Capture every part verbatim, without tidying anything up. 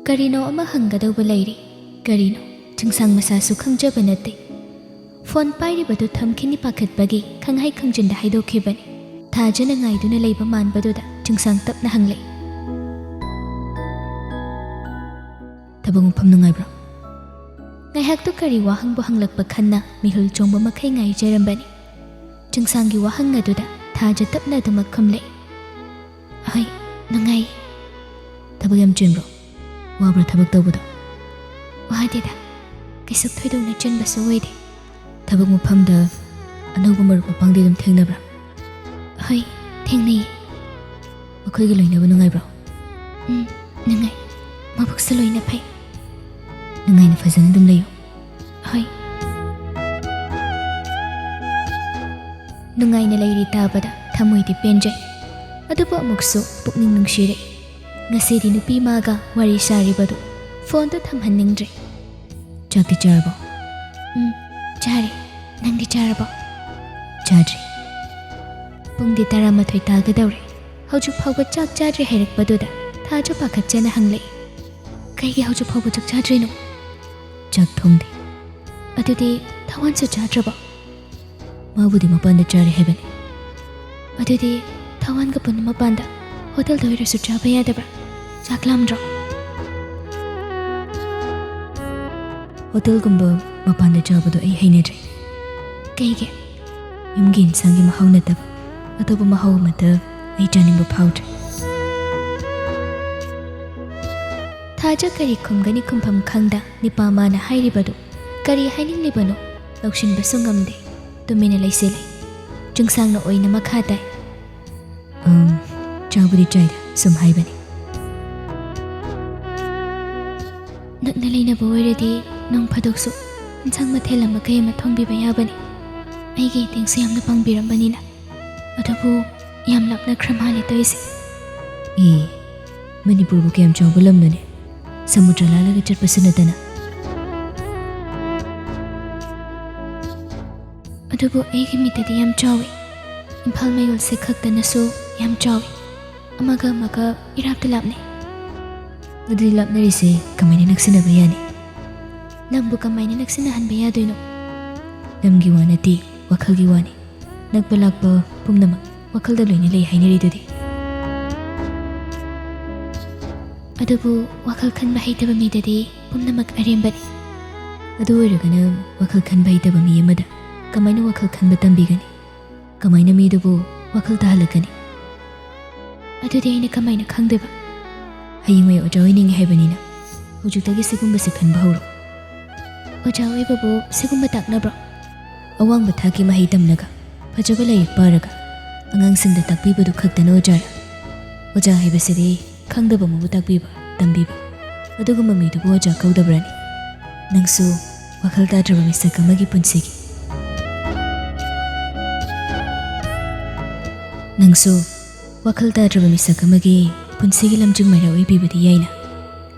ꯀꯔꯤꯅꯣ ꯑꯃ ꯍꯪꯒꯗꯧꯕ ꯂꯩꯔꯤ꯫ ꯀꯔꯤꯅꯣ? ꯆꯤꯡꯁꯥꯡ ꯃꯁꯥꯁꯨ ꯈꯪꯖꯕ ꯅꯠꯇꯦ꯫ ꯐꯣꯟ ꯄꯥꯏꯔꯤꯕꯗꯨ ꯊꯝꯈꯤꯅꯤ ꯄꯥꯈꯠꯄꯒꯤ ꯈꯪꯍꯩ ꯈꯪꯖꯤꯟꯗ ꯍꯥꯏꯗꯣꯛꯈꯤꯕꯅꯤ꯫ ꯊꯥꯖꯅ ꯉꯥꯏꯗꯨꯅ ꯂꯩꯕ ꯃꯥꯟꯕꯗꯨꯗ ꯆꯤꯡꯁꯥꯡ ꯇꯞꯅ ꯍꯪꯂꯛꯏ꯫ "ꯊꯕꯛ ꯃꯐꯝ ꯅꯨꯡꯉꯥꯏꯕ꯭ꯔꯣ?" ꯉꯥꯏꯍꯥꯛꯇꯨ ꯀꯔꯤ ꯋꯥꯍꯪꯕꯨ ꯍꯪꯂꯛꯄ ꯈꯟꯅ ꯃꯤꯍꯨꯜ ꯆꯣꯡꯕ ꯃꯈꯩ ꯉꯥꯏꯖꯔꯝꯕꯅꯤ꯫ ꯆꯤꯡꯁꯥꯡꯒꯤ ꯋꯥꯍꯪ ꯑꯗꯨꯗ ꯊꯥꯖ ꯇꯞꯅ ꯑꯗꯨꯃꯛ ꯈꯨꯝꯂꯛꯏ꯫ "ꯍꯣꯏ, ꯅꯨꯡꯉꯥꯏ꯫" "ꯊꯕꯛ ꯌꯥꯝ ꯆꯤꯟꯕ꯭ꯔꯣ? ꯋꯥꯕ꯭ꯔꯥ ꯊꯕꯛ ꯇꯧꯕꯗꯣ?" "ꯋꯥꯗꯦꯗ, ꯀꯩꯁꯨ ꯊꯣꯏꯗꯣꯛꯅ ꯆꯤꯟꯕꯁꯨ ꯑꯣꯏꯗꯦ꯫" "ꯊꯕꯛ ꯃꯐꯝꯗ ꯑꯅꯧꯕ ꯃꯔꯨꯞ ꯃꯄꯥꯡꯗꯤ ꯑꯗꯨꯝ ꯊꯦꯡꯅꯕ꯭ꯔꯥ?" "ꯍꯣꯏ, ꯊꯦꯡꯅꯩꯌꯦ꯫" "ꯃꯈꯣꯏꯒ ꯂꯣꯏꯅꯕ ꯅꯨꯡꯉꯥꯏꯕ꯭ꯔꯣ?" "ꯎꯝ, ꯅꯨꯡꯉꯥꯏ꯫ ꯃꯕꯨꯛꯁꯨ ꯂꯣꯏꯅ ꯐꯩ꯫" "ꯅꯨꯡꯉꯥꯏꯅ ꯐꯖꯅ ꯑꯗꯨꯝ ꯂꯩꯌꯨ꯫" "ꯍꯣꯏ꯫" ꯅꯨꯡꯉꯥꯏꯅ ꯂꯩꯔꯤ ꯇꯥꯕꯗ ꯊꯃꯣꯏꯗꯤ ꯄꯦꯟꯖꯩ, ꯑꯗꯨꯕꯨ ꯑꯃꯨꯛꯁꯨ ꯄꯨꯛꯅꯤꯡ ꯅꯨꯡꯁꯤꯔꯛꯏ꯫ ꯉꯁꯤꯗꯤ ꯅꯨꯄꯤ ꯃꯥꯒ ꯋꯥꯔꯤ ꯁꯥꯔꯤꯕꯗꯨ ꯐꯣꯟꯗꯨ ꯊꯝꯍꯟꯅꯤꯡꯗ꯭ꯔꯦ꯫ "ꯆꯥꯛꯇꯤ ꯆꯥꯔꯕꯣ?" "ꯎꯝ, ꯆꯥꯔꯦ꯫ ꯅꯪꯗꯤ ꯆꯥꯔꯕꯣ?" "ꯆꯥꯗ꯭ꯔꯤ꯫" ꯄꯨꯡꯗꯤ ꯇꯔꯥꯃꯥꯊꯣꯏ ꯇꯥꯒꯗꯧꯔꯦ꯫ ꯍꯧꯖꯤꯛ ꯐꯥꯎꯕ ꯆꯥꯛ ꯆꯥꯗ꯭ꯔꯤ ꯍꯥꯏꯔꯛꯄꯗꯨꯗ ꯊꯥꯖ ꯄꯥꯈꯠꯆꯅ ꯍꯪꯂꯛꯏ꯫ "ꯀꯩꯒꯤ ꯍꯧꯖꯤꯛ ꯐꯥꯎꯕ ꯆꯥꯛ ꯆꯥꯗ꯭ꯔꯤꯅꯣ?" "ꯆꯥꯛ ꯊꯣꯡꯗꯦ꯫" "ꯑꯗꯨꯗꯤ ꯊꯋꯥꯟꯁꯨ ꯆꯥꯗ꯭ꯔꯕꯣ?" "ꯃꯥꯕꯨꯗꯤ ꯃꯄꯥꯟꯗ ꯆꯥꯔꯦ ꯍꯥꯏꯕꯅꯤ꯫" "ꯑꯗꯨꯗꯤ ꯊꯋꯥꯟꯒ ꯄꯨꯟꯅ ꯃꯄꯥꯟꯗ ꯍꯣꯇꯦꯜꯗ ꯑꯣꯏꯔꯁꯨ ꯆꯥꯕ ꯌꯥꯗꯕ꯭ꯔꯥ? ꯆꯥꯛ ꯂꯥꯝꯗ꯭ꯔꯣ?" "ꯍꯣꯇꯦꯜꯒꯨꯝꯕ ꯃꯄꯥꯟꯗ ꯆꯥꯕꯗꯣ ꯑꯩ ꯍꯩꯅꯗ꯭ꯔꯦ꯫" "ꯀꯩꯒꯤ?" "ꯌꯨꯝꯒꯤ ꯏꯟꯁꯥꯡꯒꯤ ꯃꯍꯥꯎ ꯅꯠꯇꯕ ꯑꯇꯣꯞꯄ ꯃꯍꯥꯎ ꯑꯃꯠꯇ ꯑꯩ ꯆꯥꯅꯤꯡꯕ ꯐꯥꯎꯗ꯭ꯔꯦ꯫" ꯊꯥꯖ ꯀꯔꯤ ꯈꯨꯝꯒꯅꯤ ꯈꯨꯝꯐꯝ ꯈꯪꯗ ꯅꯤꯄꯥ ꯃꯥꯅ ꯍꯥꯏꯔꯤꯕꯗꯨ ꯀꯔꯤ ꯍꯥꯏꯅꯤꯡꯂꯤꯕꯅꯣ ꯂꯧꯁꯤꯟꯕꯁꯨ ꯉꯝꯗꯦ꯫ ꯇꯨꯃꯤꯟꯅ ꯂꯩꯁꯤꯜꯂꯤ꯫ ꯆꯤꯡꯁꯥꯡꯅ ꯑꯣꯏꯅ ꯃꯈꯥ ꯇꯥꯏ꯫ "ꯑꯝ, ꯆꯥꯕꯨꯗꯤ ꯆꯥꯏꯗ, ꯁꯨꯝ ꯍꯥꯏꯕꯅꯤ꯫" "ꯅꯛꯅ ꯂꯩꯅꯕ ꯑꯣꯏꯔꯗꯤ ꯅꯣꯡ ꯐꯥꯗꯣꯛꯁꯨ ꯏꯟꯁꯥꯡ ꯃꯊꯦꯜ ꯑꯃ ꯀꯩ ꯑꯃ ꯊꯣꯡꯕꯤꯕ ꯌꯥꯕꯅꯤ꯫ ꯑꯩꯒꯤ ꯏꯇꯦꯡꯁꯨ ꯌꯥꯝꯅ ꯄꯥꯡꯕꯤꯔꯝꯕꯅꯤꯅ꯫ ꯑꯗꯨꯕꯨ ꯌꯥꯝ ꯂꯥꯞꯅꯈ꯭ꯔ ꯃꯥꯜꯂꯦ ꯇꯧꯔꯤꯁꯦ꯫" "ꯑꯦ, ꯃꯅꯤꯄꯨꯔꯕꯨ ꯀꯌꯥꯝ ꯆꯥꯎꯕ ꯂꯝꯅꯣꯅꯦ? ꯁꯃꯨꯗ꯭ꯔ ꯂꯥꯜꯂꯒ ꯆꯠꯄꯁꯨ ꯅꯠꯇꯅ꯫" "ꯑꯗꯨꯕꯨ ꯑꯩꯒꯤ ꯃꯤꯠꯇꯗꯤ ꯌꯥꯝ ꯆꯥꯎꯏ꯫ ꯏꯝꯐꯥꯜ ꯃꯌꯣꯜꯁꯦ ꯈꯛꯇꯅꯁꯨ ꯌꯥꯝ ꯆꯥꯎꯏ꯫ ꯑꯃꯒ ꯑꯃꯒ ꯏꯔꯥꯞꯇ ꯂꯥꯞꯅꯩ꯫" ꯑꯗꯨꯗꯤ ꯂꯥꯞꯅꯔꯤꯁꯦ ꯀꯃꯥꯏꯅ ꯅꯛꯁꯤꯟꯅꯕ ꯌꯥꯅꯤ? ꯂꯝꯕꯨ ꯀꯃꯥꯏꯅ ꯅꯛꯁꯤꯟꯅꯍꯟꯕ ꯌꯥꯗꯣꯏꯅꯣ? ꯂꯝꯒꯤ ꯋꯥ ꯅꯠꯇꯦ, ꯋꯥꯈꯜꯒꯤ ꯋꯥꯅꯤ꯫ ꯅꯛꯄ ꯂꯥꯞꯄ ꯄꯨꯝꯅꯃꯛ ꯋꯥꯈꯜꯗ ꯂꯣꯏꯅ ꯂꯩ ꯍꯥꯏꯅꯔꯤꯗꯨꯗꯤ꯫ ꯑꯗꯨꯕꯨ ꯋꯥꯈꯜ ꯈꯟꯕ ꯍꯩꯇꯕ ꯃꯤꯗꯗꯤ ꯄꯨꯝꯅꯃꯛ ꯑꯔꯦꯝꯕꯅꯤ꯫ ꯑꯗꯨ ꯑꯣꯏꯔꯒꯅ ꯋꯥꯈꯜ ꯈꯟꯕ ꯍꯩꯇꯕ ꯃꯤ ꯑꯃꯗ ꯀꯃꯥꯏꯅ ꯋꯥꯈꯜ ꯈꯟꯕ ꯇꯝꯕꯤꯒꯅꯤ? ꯀꯃꯥꯏꯅ ꯃꯤꯗꯨꯕꯨ ꯋꯥꯈꯜ ꯇꯥꯍꯜꯂꯛꯀꯅꯤ? ꯑꯗꯨꯗꯤ ꯑꯩꯅ ꯀꯃꯥꯏꯅ ꯈꯪꯗꯣꯏꯕ? ꯍꯌꯦꯡꯋꯥꯏ ꯑꯣꯖꯥ ꯑꯣꯏꯅꯤꯡꯉꯤ ꯍꯥꯏꯕꯅꯤꯅ ꯍꯧꯖꯤꯛꯇꯒꯤ ꯁꯤꯒꯨꯝꯕꯁꯦ ꯈꯟꯕ ꯍꯧꯔꯣ꯫ ꯑꯣꯖꯥ ꯑꯣꯏꯕꯕꯨ ꯁꯤꯒꯨꯝꯕ ꯇꯥꯛꯅꯕ꯭ꯔꯣ? ꯑꯋꯥꯡꯕ ꯊꯥꯛꯀꯤ ꯃꯍꯩ ꯇꯝꯂꯒ, ꯐꯖꯕ ꯂꯥꯏꯔꯤꯛ ꯄꯥꯔꯒ, ꯑꯉꯥꯡꯁꯤꯡꯗ ꯇꯥꯛꯄꯤꯕꯗꯨ ꯈꯛꯇꯅ ꯑꯣꯖꯥꯔ? ꯑꯣꯖꯥ ꯍꯥꯏꯕꯁꯤꯗꯤ ꯈꯪꯗꯕ ꯑꯃꯕꯨ ꯇꯥꯛꯄꯤꯕ, ꯇꯝꯕꯤꯕ, ꯑꯗꯨꯒꯨꯝꯕ ꯃꯤꯗꯨꯕꯨ ꯑꯣꯖꯥ ꯀꯧꯗꯕ꯭ꯔꯅꯤ? ꯅꯪꯁꯨ ꯋꯥꯈꯜ ꯇꯥꯗ꯭ꯔꯕ ꯃꯤꯁꯛ ꯑꯃꯒꯤ ꯄꯨꯟꯁꯤꯒꯤ, ꯅꯪꯁꯨ ꯋꯥꯈꯜ ꯇꯥꯗ꯭ꯔꯕ ꯃꯤꯁꯛ ꯑꯃꯒꯤ ꯄꯨꯟꯁꯤꯒꯤ ꯂꯝꯖꯤꯡ ꯃꯥꯏꯔꯥ ꯑꯣꯏꯕꯤꯕꯗꯤ ꯌꯥꯏꯅ꯫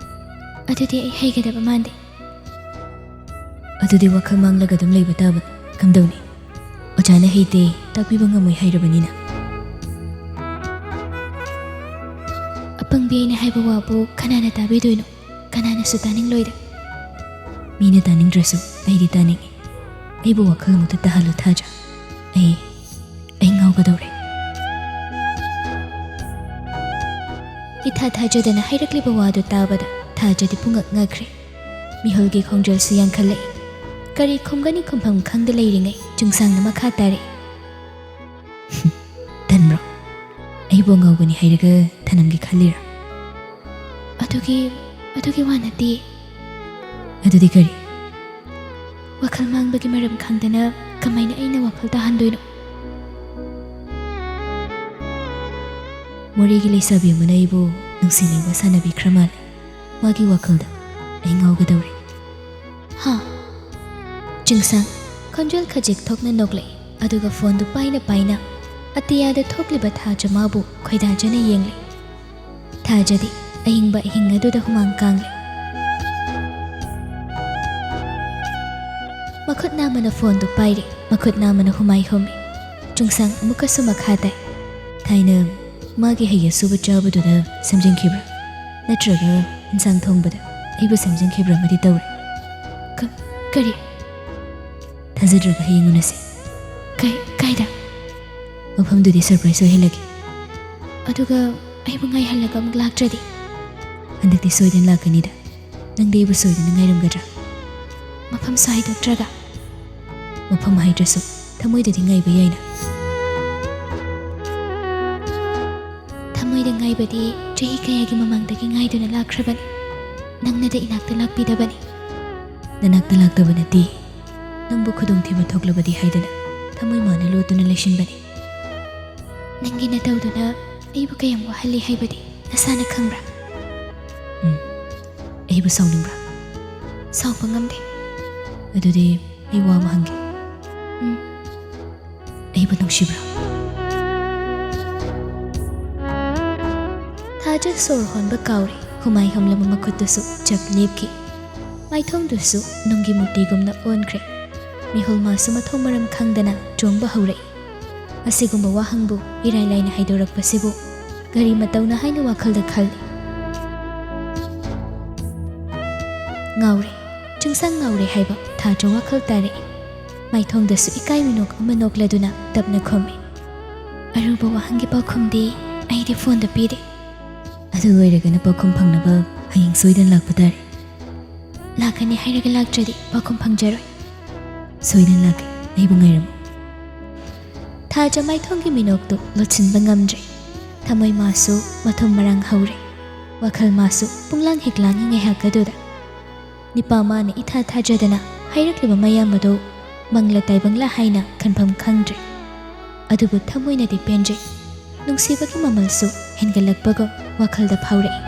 ꯑꯗꯨꯗꯤ ꯑꯩ ꯍꯩꯒꯗꯕ ꯃꯥꯟꯗꯦ꯫ ꯑꯗꯨꯗꯤ ꯋꯥꯈꯜ ꯃꯥꯡꯂꯒ ꯑꯗꯨꯝ ꯂꯩꯕ ꯇꯥꯕꯅꯤ꯫ ꯀꯝꯗꯧꯅꯤ? ꯑꯣꯖꯥꯅ ꯍꯩꯇꯦ, ꯇꯥꯛꯄꯤꯕ ꯉꯝꯃꯣꯏ ꯍꯥꯏꯔꯕꯅꯤꯅ꯫ ꯑꯄꯪꯕꯤ ꯑꯩꯅ ꯍꯥꯏꯕ ꯋꯥꯕꯨ ꯀꯅꯥꯅ ꯇꯥꯕꯤꯗꯣꯏꯅꯣ? ꯀꯅꯥꯅꯁꯨ ꯇꯥꯅꯤꯡꯂꯣꯏꯗ꯫ ꯃꯤꯅ ꯇꯥꯅꯤꯡꯗ꯭ꯔꯁꯨ ꯑꯩꯗꯤ ꯇꯥꯅꯤꯡꯉꯤ꯫ ꯑꯩꯕꯨ ꯋꯥꯈꯜ ꯑꯃꯨꯛꯇ ꯇꯥꯍꯜꯂꯨ ꯊꯥꯖ꯫ ꯑꯩ, ꯑꯩ ꯉꯥꯎꯒꯗꯧꯔꯦ꯫ ꯏꯊꯥ ꯊꯥꯖꯗꯅ ꯍꯥꯏꯔꯛꯂꯤꯕ ꯋꯥꯗꯨ ꯇꯥꯕꯗ ꯊꯥꯖꯗꯤ ꯄꯨꯡꯉꯛ ꯉꯛꯈ꯭ꯔꯦ꯫ ꯃꯤꯍꯨꯜꯒꯤ ꯈꯣꯡꯖꯦꯜꯁꯨ ꯌꯥꯡꯈꯠꯂꯛꯏ꯫ ꯀꯔꯤ ꯈꯨꯝꯒꯅꯤ ꯈꯨꯝꯐꯝ ꯈꯪꯗ ꯂꯩꯔꯤꯉꯩ ꯆꯨꯡꯁꯥꯡꯅ ꯃꯈꯥ ꯇꯥꯔꯛꯏ꯫ ꯇꯟꯕ꯭ꯔꯣ? ꯑꯩꯕꯨ ꯑꯉꯥꯎꯕꯅꯤ ꯍꯥꯏꯔꯒ ꯊꯅꯝꯒꯦ ꯈꯜꯂꯤꯔꯥ? ꯑꯗꯨꯒꯤ, ꯑꯗꯨꯒꯤ ꯋꯥ ꯅꯠꯇꯦ꯫ ꯑꯗꯨꯗꯤ ꯀꯔꯤ? ꯋꯥꯈꯜ ꯃꯥꯡꯕꯒꯤ ꯃꯔꯝ ꯈꯪꯗꯅ ꯀꯃꯥꯏꯅ ꯑꯩꯅ ꯋꯥꯈꯜ ꯇꯥꯍꯟꯗꯣꯏꯅꯣ? ꯃꯣꯔꯦꯒꯤ ꯂꯩꯁꯥꯕꯤ ꯑꯃꯅ ꯑꯩꯕꯨ ꯅꯨꯡꯁꯤ ꯅꯤꯡꯕ ꯁꯥꯟꯅꯕꯤꯈ꯭ꯔ ꯃꯥꯜꯂꯦ꯫ ꯃꯥꯒꯤ ꯋꯥꯈꯜꯗ ꯑꯩ ꯉꯥꯎꯒꯗꯧꯔꯦ꯫ ꯍꯥ? ꯆꯤꯡꯁꯥꯡ ꯈꯣꯟꯖꯦꯜ ꯈꯖꯤꯛ ꯊꯣꯛꯅ ꯅꯣꯛꯂꯛꯏ, ꯑꯗꯨꯒ ꯐꯣꯟꯗꯨ ꯄꯥꯏꯅ ꯄꯥꯏꯅ ꯑꯇꯤꯌꯥꯗ ꯊꯣꯛꯂꯤꯕ ꯊꯥꯖ ꯃꯥꯕꯨ ꯈꯣꯏꯗꯥꯖꯅ ꯌꯦꯡꯂꯤ꯫ ꯊꯥꯖꯗꯤ ꯑꯍꯤꯡꯕ ꯑꯍꯤꯡ ꯑꯗꯨꯗ ꯍꯨꯃꯥꯡ ꯀꯥꯡꯂꯤ꯫ ꯃꯈꯨꯠ ꯅꯥꯝꯃꯅ ꯐꯣꯟꯗꯨ ꯄꯥꯏꯔꯤ, ꯃꯈꯨꯠ ꯅꯥꯝꯃꯅ ꯍꯨꯃꯥꯏ ꯍꯨꯝꯃꯤ꯫ ꯆꯨꯡꯁꯥꯡ ꯑꯃꯨꯛꯀꯁꯨ ꯃꯈꯥ ꯇꯥꯏ꯫ ꯊꯥꯏꯅ ꯃꯥꯒꯤ ꯍꯩ ꯑꯁꯨꯕ ꯆꯥꯕꯗꯨꯗ ꯁꯦꯝꯖꯤꯟꯈꯤꯕ꯭ꯔꯥ? ꯅꯠꯇ꯭ꯔꯒ ꯏꯟꯁꯥꯡ ꯊꯣꯡꯕꯗ ꯑꯩꯕꯨ ꯁꯦꯝꯖꯤꯟꯈꯤꯕ꯭ꯔꯥ ꯑꯃꯗꯤ ꯇꯧꯔꯦ꯫ ꯀ-, ꯀꯔꯤ? ꯊꯥꯖꯗ꯭ꯔꯒ ꯍꯌꯦꯡ ꯎꯅꯁꯦ꯫ ꯀꯥꯏ-, ꯀꯥꯏꯗ? ꯃꯐꯝꯗꯨꯗꯤ surprise ꯑꯣꯏꯍꯜꯂꯒꯦ꯫ ꯑꯗꯨꯒ ꯑꯩꯕꯨ ꯉꯥꯏꯍꯜꯂꯒ ꯑꯃꯨꯛ ꯂꯥꯛꯇ꯭ꯔꯗꯤ? ꯍꯟꯗꯛꯇꯤ ꯁꯣꯏꯗꯅ ꯂꯥꯛꯀꯅꯤꯗ꯫ ꯅꯪꯗꯤ ꯑꯩꯕꯨ ꯁꯣꯏꯗꯅ ꯉꯥꯏꯔꯝꯒꯗ꯭ꯔꯥ? ꯃꯐꯝꯁꯨ ꯍꯥꯏꯗꯣꯛꯇ꯭ꯔꯒ? ꯃꯐꯝ ꯍꯥꯏꯗ꯭ꯔꯁꯨ ꯊꯃꯣꯏꯗꯗꯤ ꯉꯥꯏꯕ ꯌꯥꯏꯅ꯫ ꯊꯃꯣꯏꯗ ꯉꯥꯏꯕꯗꯤ ꯆꯍꯤ ꯀꯌꯥꯒꯤ ꯃꯃꯥꯡꯗꯒꯤ ꯉꯥꯏꯗꯨꯅ ꯂꯥꯛꯈ꯭ꯔꯕꯅꯤ꯫ ꯅꯪꯅꯗ ꯏꯅꯥꯛꯇ ꯂꯥꯛꯄꯤꯗꯕꯅꯤ꯫ ꯅꯅꯥꯛꯇ ꯂꯥꯛꯇꯕ ꯅꯠꯇꯦ, ꯅꯪꯕꯨ ꯈꯨꯗꯣꯡꯊꯤꯕ ꯊꯣꯛꯂꯕꯗꯤ ꯍꯥꯏꯗꯨꯅ ꯊꯃꯣꯏ ꯃꯥꯅ ꯂꯣꯠꯇꯨꯅ ꯂꯩꯁꯤꯟꯕꯅꯤ꯫ ꯅꯪꯒꯤ ꯅꯇꯧꯗꯨꯅ ꯑꯩꯕꯨ ꯀꯌꯥꯝ ꯋꯥꯍꯜꯂꯤ ꯍꯥꯏꯕꯗꯤ ꯅꯁꯥꯅ ꯈꯪꯕ꯭ꯔꯥ? ꯎꯝ, ꯑꯩꯕꯨ ꯁꯥꯎꯅꯤꯡꯕ꯭ꯔꯥ? ꯁꯥꯎꯕ ꯉꯝꯗꯦ꯫ ꯑꯗꯨꯗꯤ ꯑꯩ ꯋꯥ ꯑꯃ ꯍꯪꯒꯦ꯫ ꯎꯝ꯫ ꯑꯩꯕꯨ ꯅꯨꯡꯁꯤꯕ꯭ꯔꯥ? ꯊꯥꯖ ꯁꯣꯔ ꯍꯣꯟꯕ ꯀꯥꯎꯔꯦ, ꯍꯨꯃꯥꯏ ꯍꯨꯝꯂꯕ ꯃꯈꯨꯠꯇꯨꯁꯨ ꯆꯞ ꯂꯦꯞꯈꯤ꯫ ꯃꯥꯏꯊꯣꯡꯗꯨꯁꯨ ꯅꯨꯡꯒꯤ ꯃꯨꯔꯇꯤꯒꯨꯝꯅ ꯑꯣꯟꯈ꯭ꯔꯦ꯫ ꯃꯤꯍꯨꯜ ꯃꯥꯁꯨ ꯃꯊꯣꯡ ꯃꯔꯝ ꯈꯪꯗꯅ ꯆꯣꯡꯕ ꯍꯧꯔꯛꯏ꯫ ꯑꯁꯤꯒꯨꯝꯕ ꯋꯥꯍꯪꯕꯨ ꯏꯔꯥꯏ ꯂꯥꯏꯅ ꯍꯥꯏꯗꯣꯔꯛꯄꯁꯤꯕꯨ ꯀꯔꯤ ꯃꯇꯧꯅ ꯍꯥꯏꯅ ꯋꯥꯈꯜꯗ ꯈꯜꯂꯤ꯫ ꯉꯥꯎꯔꯦ, ꯆꯤꯡꯁꯥꯡ ꯉꯥꯎꯔꯦ ꯍꯥꯏꯕ ꯊꯥꯖ ꯋꯥꯈꯜ ꯇꯥꯔꯛꯏ꯫ ꯃꯥꯏꯊꯣꯡꯗꯁꯨ ꯏꯀꯥꯏ ꯃꯤꯅꯣꯛ ꯑꯃ ꯅꯣꯛꯂꯗꯨꯅ ꯇꯞꯅ ꯈꯨꯝꯃꯤ꯫ ꯑꯔꯨꯕ ꯋꯥꯍꯪꯒꯤ ꯄꯥꯎꯈꯨꯝꯗꯤ ꯑꯩꯗꯤ ꯐꯣꯟꯗ ꯄꯤꯔꯦ꯫ ꯑꯗꯨ ꯑꯣꯏꯔꯒꯅ ꯄꯥꯎꯈꯨꯝ ꯐꯪꯅꯕ ꯍꯌꯦꯡ ꯁꯣꯏꯗꯅ ꯂꯥꯛꯄ ꯇꯥꯔꯦ꯫ ꯂꯥꯛꯀꯅꯤ ꯍꯥꯏꯔꯒ ꯂꯥꯛꯇ꯭ꯔꯗꯤ ꯄꯥꯎꯈꯨꯝ ꯐꯪꯖꯔꯣꯏ꯫ ꯁꯣꯏꯗꯅ ꯂꯥꯛꯀꯦ, ꯑꯩꯕꯨ ꯉꯥꯏꯔꯝꯃꯨ꯫ ꯊꯥꯖ ꯃꯥꯏꯊꯣꯡꯒꯤ ꯃꯤꯅꯣꯛꯇꯨ ꯂꯣꯠꯁꯤꯟꯕ ꯉꯝꯗ꯭ꯔꯦ꯫ ꯊꯃꯣꯏ ꯃꯥꯁꯨ ꯃꯊꯨꯝ ꯃꯔꯥꯡ ꯍꯧꯔꯦ꯫ ꯋꯥꯈꯜ ꯃꯥꯁꯨ ꯄꯨꯡꯂꯥꯡ ꯍꯦꯛ ꯂꯥꯡꯉꯤ ꯉꯥꯏꯍꯥꯛ ꯑꯗꯨꯗ꯫ ꯅꯤꯄꯥ ꯃꯥꯅ ꯏꯊꯥ ꯊꯥꯖꯗꯅ ꯍꯥꯏꯔꯛꯂꯤꯕ ꯃꯌꯥꯝ ꯑꯗꯨ ꯃꯪꯂ ꯇꯥꯏꯕꯪꯂ ꯍꯥꯏꯅ ꯈꯟꯐꯝ ꯈꯪꯗ꯭ꯔꯦ꯫ ꯑꯗꯨꯕꯨ ꯊꯃꯣꯏꯅꯗꯤ ꯄꯦꯟꯖꯩ꯫ ꯅꯨꯡꯁꯤꯕꯒꯤ ꯃꯃꯜꯁꯨ ꯍꯦꯟꯒꯠꯂꯛꯄꯒꯨꯝ ꯋꯥꯈꯜꯗ ꯐꯥꯎꯔꯛꯏ꯫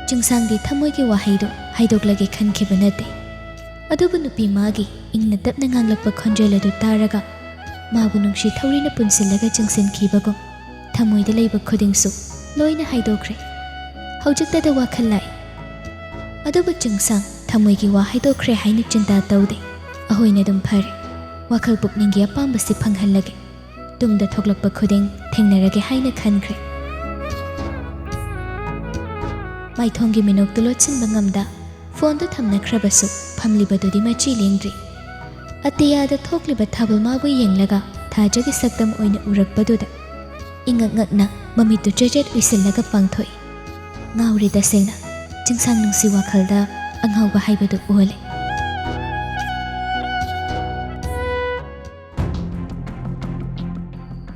ꯆꯤꯡꯁꯥꯡꯗꯤ ꯊꯃꯣꯏꯒꯤ ꯋꯥꯍꯩꯗꯨ ꯍꯥꯏꯗꯣꯛꯂꯒꯦ ꯈꯟꯈꯤꯕ ꯅꯠꯇꯦ꯫ ꯑꯗꯨꯕꯨ ꯅꯨꯄꯤ ꯃꯥꯒꯤ ꯏꯪꯅ ꯇꯞꯅ ꯉꯥꯡꯂꯛꯄ ꯈꯣꯟꯖꯦꯜ ꯑꯗꯨ ꯇꯥꯔꯒ ꯃꯥꯕꯨ ꯅꯨꯡꯁꯤ ꯊꯧꯔꯤꯅ ꯄꯨꯟꯁꯤꯜꯂꯒ ꯆꯤꯡꯁꯤꯟꯈꯤꯕꯒꯨꯝ ꯊꯃꯣꯏꯗ ꯂꯩꯕ ꯈꯨꯗꯤꯡꯁꯨ ꯂꯣꯏꯅ ꯍꯥꯏꯗꯣꯛꯈ꯭ꯔꯦ꯫ ꯍꯧꯖꯤꯛꯇꯗ ꯋꯥꯈꯜ ꯂꯥꯛꯏ꯫ ꯑꯗꯨꯕꯨ ꯆꯤꯡꯁꯥꯡ ꯊꯃꯣꯏꯒꯤ ꯋꯥ ꯍꯥꯏꯗꯣꯛꯈ꯭ꯔꯦ ꯍꯥꯏꯅ ꯆꯤꯟꯇꯥ ꯇꯧꯗꯦ꯫ ꯑꯍꯣꯏꯅ ꯑꯗꯨꯝ ꯐꯔꯦ꯫ ꯋꯥꯈꯜ ꯄꯨꯛꯅꯤꯡꯒꯤ ꯑꯄꯥꯝꯕꯁꯤ ꯐꯪꯍꯜꯂꯒꯦ꯫ ꯇꯨꯡꯗ ꯊꯣꯛꯂꯛꯄ ꯈꯨꯗꯤꯡ ꯊꯦꯡꯅꯔꯒꯦ ꯍꯥꯏꯅ ꯈꯟꯈ꯭ꯔꯦ꯫ ꯃꯥꯏꯊꯣꯡꯒꯤ ꯃꯤꯅꯣꯛꯇꯨ ꯂꯣꯠꯁꯤꯟꯕ ꯉꯝꯗ ꯐꯣꯟꯗꯨ ꯊꯝꯅꯈ꯭ꯔꯕꯁꯨ ꯐꯝꯂꯤꯕꯗꯨꯗꯤ ꯃꯆꯤ ꯂꯦꯡꯗ꯭ꯔꯤ꯫ ꯑꯇꯤꯌꯥꯗ ꯊꯣꯛꯂꯤꯕ ꯊꯥꯕꯜ ꯃꯥꯕꯨ ꯌꯦꯡꯂꯒ ꯊꯥꯖꯒꯤ ꯁꯛꯇꯝ ꯑꯣꯏꯅ ꯎꯔꯛꯄꯗꯨꯗ ꯏꯉꯛ ꯉꯛꯅ ꯃꯃꯤꯠꯇꯨ ꯆꯦꯆꯦꯠ ꯎꯏꯁꯤꯜꯂꯒ ꯄꯥꯡꯊꯣꯛꯏ꯫ ꯉꯥꯎꯔꯦ ꯇꯁꯦꯡꯅ꯫ ꯆꯤꯡꯁꯥꯡ ꯅꯨꯡꯁꯤ ꯋꯥꯈꯜꯗ ꯑꯉꯥꯎꯕ ꯍꯥꯏꯕꯗꯨ ꯑꯣꯜꯂꯦ꯫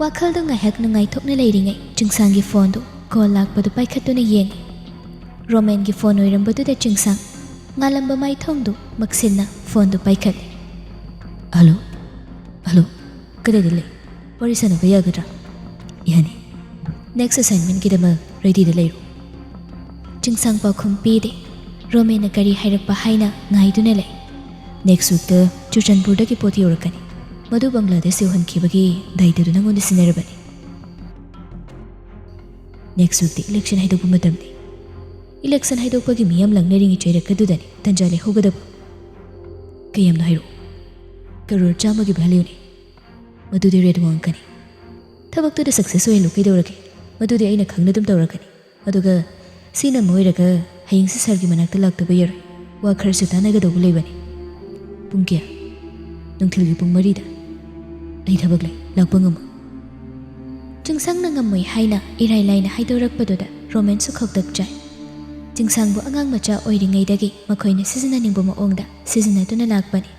ꯋꯥꯈꯜꯗꯨ ꯉꯥꯏꯍꯥꯛ ꯅꯨꯡꯉꯥꯏꯊꯣꯛꯅ ꯂꯩꯔꯤꯉꯩ ꯆꯤꯡꯁꯥꯡꯒꯤ ꯐꯣꯟꯗꯨ ꯀꯣꯜ ꯂꯥꯛꯄꯗꯨ ꯄꯥꯏꯈꯠꯇꯨꯅ ꯌꯦꯡꯏ꯫ ꯔꯣꯃꯦꯟꯒꯤ ꯐꯣꯟ ꯑꯣꯏꯔꯝꯕꯗꯨꯗ ꯆꯤꯡꯁꯥꯡ ꯉꯥꯜꯂꯝꯕ ꯃꯥꯏꯊꯣꯡꯗꯨ ꯃꯛꯁꯤꯟꯅ ꯐꯣꯟꯗꯨ ꯄꯥꯏꯈꯠꯂꯤ꯫ "ꯍꯜꯂꯣ, ꯍꯜꯂꯣ, ꯀꯗꯥꯏꯗ ꯂꯩ? ꯋꯥꯔꯤ ꯁꯥꯟꯅꯕ ꯌꯥꯒꯗ꯭ꯔꯥ?" "ꯌꯥꯅꯤ꯫ ꯅꯦꯛꯁ ꯑꯁꯥꯏꯟꯃꯦꯟꯒꯤꯗꯃꯛ ꯔꯦꯗꯤꯗ ꯂꯩꯔꯣ꯫" ꯆꯤꯡꯁꯥꯡ ꯄꯥꯎꯈꯨꯝ ꯄꯤꯗꯦ꯫ ꯔꯣꯃꯦꯟꯅ ꯀꯔꯤ ꯍꯥꯏꯔꯛꯄ ꯍꯥꯏꯅ ꯉꯥꯏꯗꯨꯅ ꯂꯩ꯫ "ꯅꯦꯛꯁ ꯋꯤꯛꯇ ꯆꯨꯔꯆꯥꯟꯄꯨꯔꯗꯒꯤ ꯄꯣꯠ ꯌꯧꯔꯛꯀꯅꯤ꯫ ꯃꯗꯨ ꯕꯪꯒ꯭ꯂꯥꯗꯦꯁ ꯌꯧꯍꯟꯈꯤꯕꯒꯤ ꯗꯥꯏꯇꯗꯨ ꯅꯉꯣꯟꯗ ꯁꯤꯟꯅꯔꯕꯅꯤ꯫ ꯅꯦꯛꯁ ꯋꯤꯛꯇꯤ ꯏꯂꯦꯛꯁꯟ ꯍꯥꯏꯗꯣꯛꯄ ꯃꯇꯝꯅꯤ꯫ ꯏꯂꯦꯛꯁꯟ ꯍꯥꯏꯗꯣꯛꯄꯒꯤ ꯃꯤꯌꯥꯝ ꯂꯥꯡꯅꯔꯤꯉꯩ ꯆꯩꯔꯛ ꯑꯗꯨꯗꯅꯤ ꯇꯟꯖꯥ ꯂꯩꯍꯧꯒꯗꯕ꯫ ꯀꯌꯥꯝꯅꯣ ꯍꯥꯏꯔꯛꯎ?" "ꯀꯔꯣꯔ ꯆꯥꯝꯃꯒꯤ ꯚꯦꯂ꯭ꯌꯨꯅꯤ꯫ ꯃꯗꯨꯗꯤ ꯔꯦꯠ ꯋꯥꯡꯉꯛꯀꯅꯤ꯫ ꯊꯕꯛꯇꯨꯗ ꯁꯛꯁꯦꯁ ꯑꯣꯏꯍꯜꯂꯨ ꯀꯩꯗꯧꯔꯒꯦ? ꯃꯗꯨꯗꯤ ꯑꯩꯅ ꯈꯪꯅ ꯑꯗꯨꯝ ꯇꯧꯔꯛꯀꯅꯤ꯫ ꯑꯗꯨꯒ ꯁꯤꯅ ꯑꯃ ꯑꯣꯏꯔꯒ ꯍꯌꯦꯡꯁꯦ ꯁꯥꯔꯒꯤ ꯃꯅꯥꯛꯇ ꯂꯥꯛꯇꯕ ꯌꯥꯔꯣꯏ꯫ ꯋꯥ ꯈꯔꯁꯨ ꯇꯥꯟꯅꯒꯗꯧꯕ ꯂꯩꯕꯅꯤ꯫" "ꯄꯨꯡ ꯀꯌꯥ?" "ꯅꯨꯡꯊꯤꯜꯒꯤ ꯄꯨꯡ ꯃꯔꯤꯗ꯫" "ꯑꯩ ꯊꯕꯛ ꯂꯩ, ꯂꯥꯛꯄ ꯉꯝꯃꯣꯏ꯫" ꯆꯤꯡꯁꯥꯡꯅ ꯉꯝꯃꯣꯏ ꯍꯥꯏꯅ ꯏꯔꯥꯏ ꯂꯥꯏꯅ ꯍꯥꯏꯗꯣꯔꯛꯄꯗꯨꯗ ꯔꯣꯃꯦꯟꯁꯨ ꯈꯧꯇꯛ ꯆꯥꯏ꯫ ꯆꯤꯡꯁꯥꯡꯕꯨ ꯑꯉꯥꯡ ꯃꯆꯥ ꯑꯣꯏꯔꯤꯉꯩꯗꯒꯤ ꯃꯈꯣꯏꯅ ꯁꯤꯖꯤꯟꯅꯅꯤꯡꯕ ꯃꯑꯣꯡꯗ ꯁꯤꯖꯤꯟꯅꯗꯨꯅ ꯂꯥꯛꯄꯅꯤ꯫